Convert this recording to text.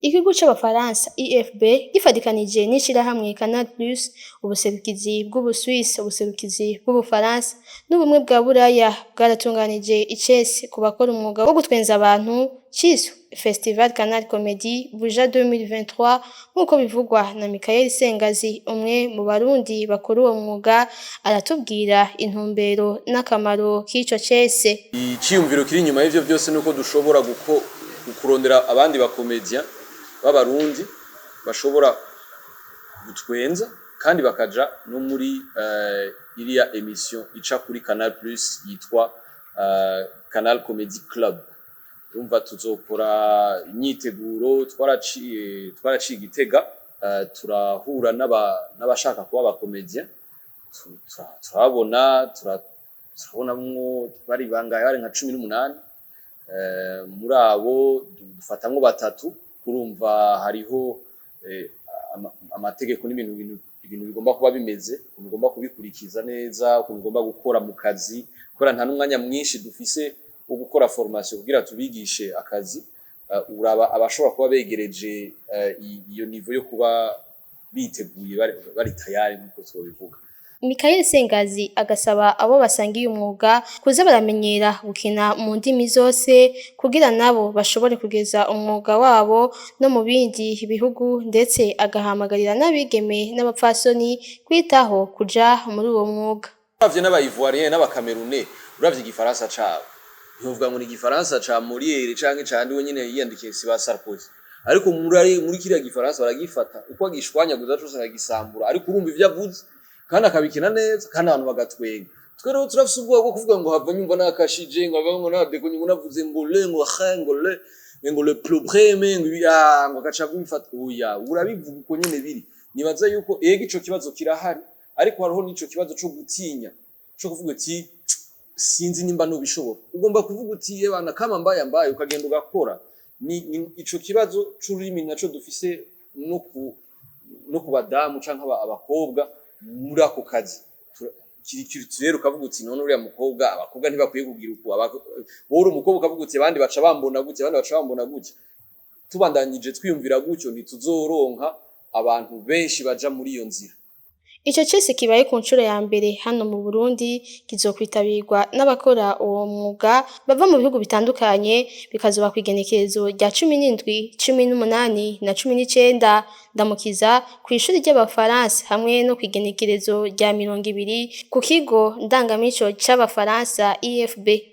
Ikigo c'Abafaransa IFB gifadikanije n'ishirahamwe Canal Plus, ubuserukizi bw'Ubuswisi, ubuserukizi bw'Ubufaransa n'Ubumwe bwa Buraya bwaratunganije icese ku bakora umwuga wo gutwenza abantu ciswe Festival Canal Comedy Buja 2023, nk'uko bivugwa na Michael Sengazi, umwe mu Barundi bakora uwo mwuga. Aratubwira intumbero n'akamaro k'ico cese. Iciyumviro kiri inyuma y'ivyo byose nuko dushobora kurondera abandi ba comédiens b'Abarundi bashobora gutwenza kandi bakaja no muri iriya émission ica kuri Canal Plus yitwa Canal Comedy Club. Urumva tuzokora imyiteguro, twaraciye Igitega, turahura n'abashaka kuba aba comédiens, turababona, turabonamwo bari bangaye, bari nka 18. Muri abo dufatamwo batatu. Kurumva hariho amategeko n'ibintu ibintu bigomba kuba bimeze, ukuntu ugomba kubikurikiza neza, ukuntu ugomba gukora mu kazi, kubera nta n'umwanya mwinshi dufise wo gukora formation kugira tubigishe akazi. Uraba abashobora kuba begereje iyo niveau yo kuba biteguye, bari tayari nkuko twobivuga. Michael Sengazi agasaba abo basangiye umwuga kuza baramenyera gukina mu ndimi zose kugira nabo bashobore kugeza umwuga wabo no mu bindi bihugu, ndetse agahamagarira n'abigeme n'abapfasoni kwitaho kuja muri uwo mwuga. Uravye n'aba Ivoirien n'aba Camerounais, uravye Igifaransa cabo, ntiwovuga ngo ni Igifaransa ca Molière canke ca ndiwe nyene yiyandikiye, si ba Sarkozy, ariko muri kiriya Gifaransa baragifata uko agishwanyaguza cose akagisambura, ariko urumva ivyo avuze kandi akabikina neza kandi abantu bagatwenga. Twe rero turafise ubwoba bwo kuvuga ngo hava nyumva nakashije, ngo hava ngo nadeko, ngo navuze ngo le, ngo xe, ngo le, ngo le problème, ngo ibi, ngo agaca bifata. Oya, urabivuga uko nyene biri. Nibaza yuko ega ico kibazo kirahari, ariko hariho n'ico kibazo co gutinya, co kuvuga uti: "Sinzi nimba nubishobora." Ugomba kuvuga uti: "Ebana, kama mbaye mbaye," ukagenda ugakora. Ni ico kibazo c'ururimi naco dufise no ku badamu canke abakobwa muri ako kazi. Kiri culturel. Ukavuga uti: "None uriya mukobwa, abakobwa ntibakwiye kugira uku." Wowe uri umukobwa, ukavuga uti: "Abandi baca bambona gutya, abandi baca bambona gutya." Tubandanyije twiyumvira gutyo, ntituzoronka abantu benshi baja muri iyo nzira. Ico cese kibaye ku nshuro ya mbere hano mu Burundi, kizokwitabirwa n'abakora uwo mwuga bava mu bihugu bitandukanye, bikazoba kw'igenekerezo rya 17, 18 na 19 Ndamukiza kw'ishuri ry'Abafaransa, hamwe no kw'igenekerezo rya 20 ku kigo ndangamico c'Abafaransa IFB.